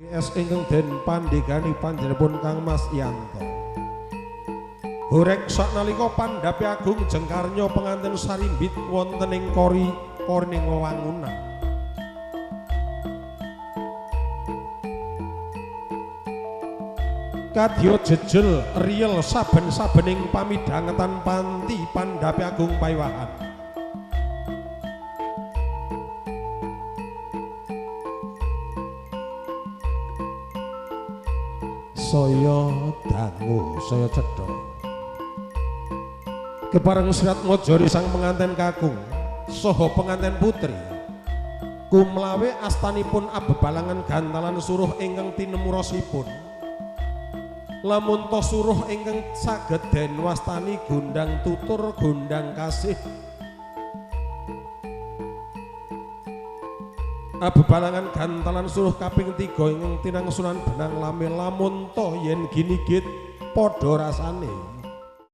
S ingkang den pandhegani panjenenganipun Kang Mas Yanto. Horeg saknalika pandhape agung jengkarnya penganten sarimbit wonten ing kori korining wewangunan. Kadya jejel riyel saben-sabening pamidhangetan panti pandhape agung paiwahan. Saya dangu, saya cetha. Kepareng Sri Atmajari sang penganten kakung saha penganten putri kumlawe astanipun abebalangan gantalan suruh ingkang tinemu rosipun. Lamun to suruh ingkang saged den wastani gondang tutur gondang kasih. Abebalangan gantalan suruh kaping 3 ingkang tinangsunan benang lame lamun to yen ginigit padha rasane.